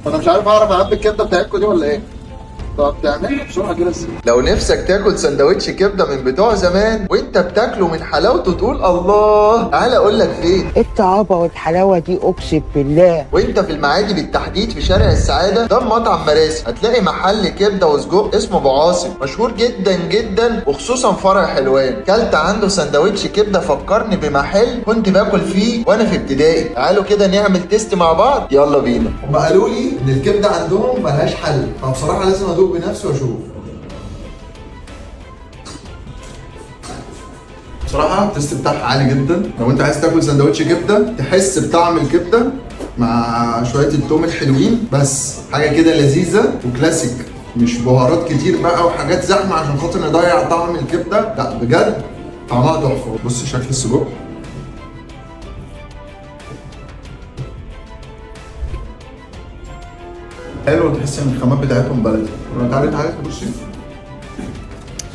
انا مش عارف اعرف اعبي الكبده بتاعتكم دي ولا ايه. طب تعملها بسرعة كده. لو نفسك تاكل سندوتش كبده من بتوع زمان وانت بتاكله من حلاوته تقول الله، تعالى اقول لك فين. ايه الطعابه والحلاوه دي، اقسم بالله. وانت في المعادي بالتحديد في شارع السعادة، ده مطعم مراسي، هتلاقي محل كبده وسجق اسمه ابو عاصم، مشهور جدا جدا وخصوصا فرع حلوان. كلت عنده سندوتش كبده فكرني بمحل كنت باكل فيه وانا في ابتدائي. تعالوا كده نعمل taste مع بعض، يلا بينا. هم قالوا لي ان الكبده عندهم ملهاش حل، فبصراحة لازم ادوق بنفسي واشوف. بصراحة ال taste بتاعها عالي جدا. لو انت عايز تاكل سندوتش كبدة تحس بطعم الكبدة مع شوية التوم الحلوين، بس حاجة كده لذيذة وكلاسيك، مش بهارات كتير بقى وحاجات زحمة عشان خاطر نضيع طعم الكبدة. لا بجد طعمها تحفة. بص شكل السجق، حلو، تحس ان الخامات بتاعتهم بلدي. تعالي تعالي بصي،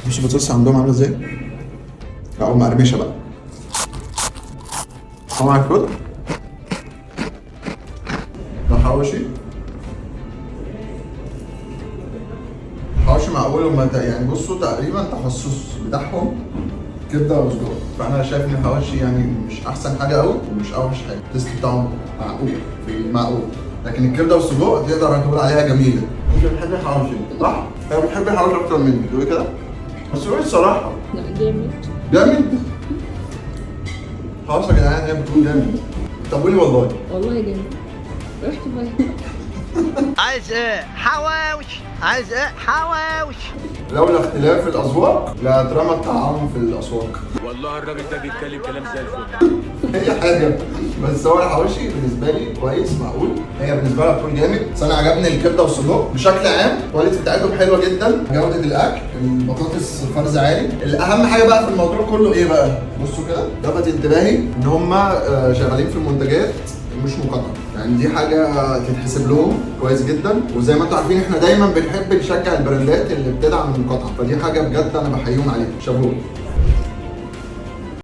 بصي البطاطس عندهم عاملة ازاي. لا مقرمشة بقى. طبعا الفل. ده حواوشي، حواوشي معقول. هما يعني بصوا تقريبا تخصص بتاعهم كبده وسجق، فانا شايف ان الحواوشي يعني مش احسن حاجة قوي ومش اوحش حاجة، ال taste بتاعهم معقول في المعقول، لكن الكبده والسجق تقدر تقول عليها جميلة. انت بتحبي الحواوشي صح؟ انا بتحبي الحواوشي اكتر مني، تقولي كده؟ بس قولي الصراحة. لا جامد جامد؟ خلاص يا جدعان هي بتقول جامد. طب قولي والله. والله جامد. رحت بقى. عايز ايه حواوش، عايز ايه حواوش. لولا اختلاف الاذواق لاترمى الطعام في الاسواق. والله الراجل ده بيتكلم كلام زي الفل. هي حاجة، بس هو الحواوشي بالنسبة لي كويس معقول، هي بالنسبة لها بتكون جامد، بس انا عجبني الكبده والسجق بشكل عام. ال quality بتاعتهم حلوة جدا، جوده الاكل، البطاطس فرز عالي. الاهم حاجة بقى في الموضوع كله ايه بقى؟ بصوا كده لفت انتباهي ان هم شغالين في المنتجات مش مقاطعه، يعني دي حاجة تتحسب لهم كويس جدا. وزي ما انتم عارفين احنا دايما بنحب نشجع البراندات اللي بتدعم المقاطعة، فدي حاجة بجد انا بحييهم عليها. شابوه.